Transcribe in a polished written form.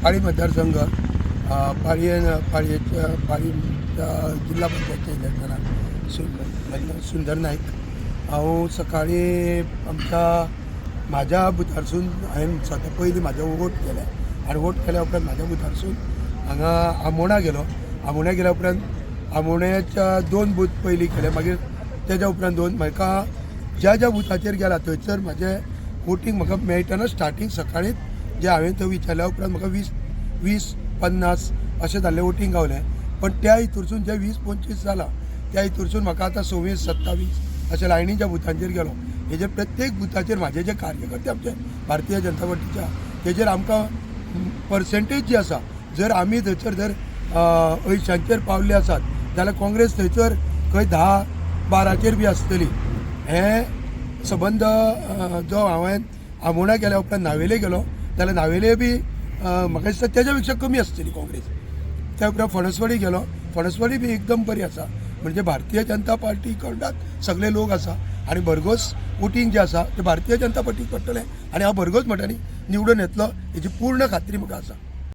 पाळी मतदारसंघ, पाळये पाळयेच्या पाळी जिल्हा पंचायतच्या इलेक्शनाक म्हजें नांव सुंदर नायक. हांव सकाळीं आमच्या म्हाज्या बुथारसून हांवें स्वता पयलीं म्हाजें वोट केलें आनी वोट केल्या उपरांत म्हाज्या बुथारसून हांगा आमोणा गेलो. आमोण्या गेल्या उपरांत आमोण्याच्या दोन बूथ पयलीं केले, मागीर तेज्या उपरांत दोन. म्हाका ज्या ज्या बुथाचेर गेला थंयसर म्हाजें वोटींग म्हाका मेळटना स्टार्टींग सकाळींच जे हांवें थंय विचारल्या उपरांत म्हाका 20 20 50 अशें जाल्लें वोटींग गावलें. पण त्या हितूरसून जे 20 25 जालां, त्या हितूरसून म्हाका आतां 26 27 अशें लायनीच्या बुथांचेर गेलो. हेजेर प्रत्येक बुथाचेर म्हाजे जे कार्यकर्ते आमचे भारतीय जनता पार्टीच्या, तेजेर आमकां पर्सेंटेज जी आसा, जर आमी थंयसर जर 80च्याचेर पावल्ले आसात जाल्यार काँग्रेस थंयसर खंय 10 12चेर बी आसतली. हें सबंद जो हांवें आमोणा गेल्या उपरांत नावेले गेलो जाल्यार नावेले बी म्हाका दिसता तेज्या पेक्षा कमी आसतली काँग्रेस. त्या उपरांत फणसवाडी गेलो, फणसवाडी बी एकदम बरी आसा. म्हणजे भारतीय जनता पार्टी कडल्यान सगळे लोक आसा आनी भरघोस वोटींग जें आसा तें भारतीय जनता पार्टीक पडटलें आनी हांव भरघोस मतांनी निवडून येतलो हेची पूर्ण खात्री म्हाका आसा.